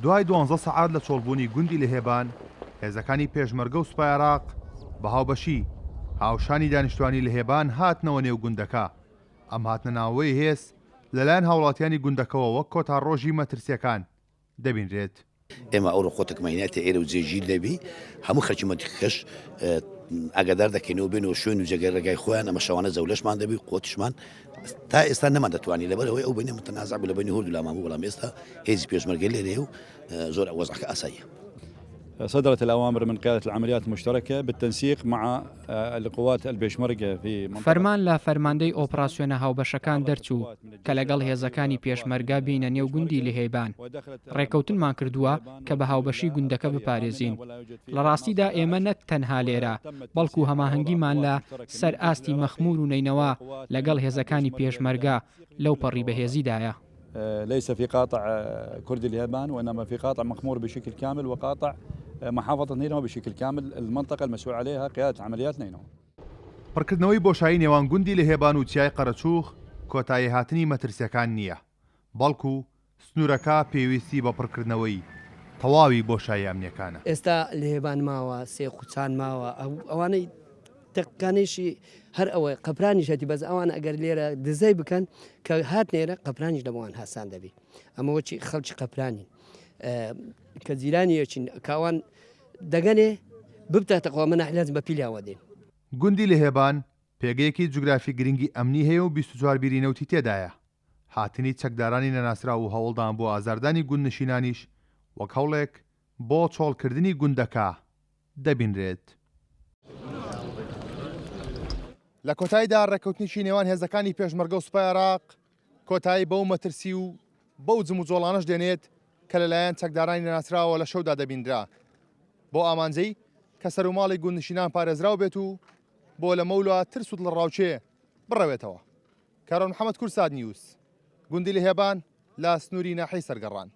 دوای دوانزە سەعات لە چۆڵبوونی گوندی لهێبان، هێزەکانی پێشمەرگە و سوپای عێراق بە هاوبەشی، هاوشانی دانیشتوانی لهێبان هاتنەوە نێو گوندەکە. ئەم هاتنەناوەوەی هێز لەلایەن هاوڵاتیانی گوندەکەوە وەک کۆتا ڕۆژی مەترسییەکان دەبینرێت. ئێمە ئەوڕۆ قۆتەکمایناتی ئێرە و جێگیر دەبی هەموو خەرکی مەنتیقەکەش ئاگادار دەکەینەوە بێنەوە شوێن و جێگای ڕێگای خۆیان ئەمە شەوانە جەولەشمان دەبی قۆتیشمان تا ئێستا نەمان دەتوانی لەبەر ئەوەی ئەو بینە متەنازع بوو لە بینی هەردوو لامان بوو بەڵام ئێستا هێزی پێشمەرگە لێرەیە و زۆر وەزعەکە ئاساییە. صدرت الأوامر من قيادة العمليات المشتركة بالتنسيق مع القوات البێشمەرگە في منطقة. فەرمان لە فەرماندەی ئۆپڕاسیۆنە هاوبەشەکان دەرچوو کە لەگەڵ هێزەکانی پێشمەرگە بێینە نێو گوندی لهێبان. ڕێکەوتنمان کردووە کە بە هاوبەشی گوندەکە بپارێزین. لە ڕاستیدا ئێمە نەک تەنها لێرە، بەڵکو هەماهەنگیمان لە سەر ئاستی مەخموور و نەینەوا لەگەڵ هێزەکانی پێشمەرگە لەوپەڕی بەهێزیدایە. ليس في قاطع كرد اليابان وإنما في قاطع مخمور بشكل كامل وقاطع محافظة نينوى بشكل كامل المنطقة المسؤول عليها قيادة عمليات نينوى. پڕکردنەوەی بۆشایی نێوان گوندی لهێبان و چیای قەرەچووخ کۆتاییهاتنی مەترسییەکان نییە، بەڵکو سنوورەکە پێویستی بە پڕکردنەوەی تەواوی بۆشاییە ئەمنییەکانە. ئێستا لهێبان ماوە، سێقوچان ماوە، ئەوانەی تەقانەیشی هەر ئەوەیە قەپرانیش هەتی بەس ئەوان ئەگەر لێرە دزەی بکەن کە هات نێرە قەپرانیش لە بۆوان هاسان دەبی ئەمە وەچی خەڵکی قەپرانین کە جیرانی یەکین کاوان دەگەنێ ببتە تەقوا من لازم بە پیلیاوە دێن. گوندی لهێبان پێگەیەکی جوگرافی گرنگی ئەمنی هەیە و 24 بیری نەوتی تێدایە، هاتنی چەکدارانی نەناسراو و هەوڵدان بۆ ئازاردانی گوندنشینانیش وەک هەوڵێک بۆ چۆڵکردنی گوندەکە دەبینرێت. لە کۆتاییدا ڕێککەوتنێکی نێوان هێزەکانی پێشمەرگە و سوپای عێراق کۆتایی بەو مەترسی و بەو جموجۆڵانەش دێنێت کە لەلایەن چەکدارانی نەناسراوە لە شەودا دەبینرا بۆ ئامانجەی کە سەروماڵی گوندنشینان پارێزراو بێت و بۆ لەمەولا ترس و دڵەڕاوکێ بڕەوێتەوە. کارۆن محەمەد کوردسات نیوز، گوندی لهێبان لە سنووری ناحیەی سەرگەڕان.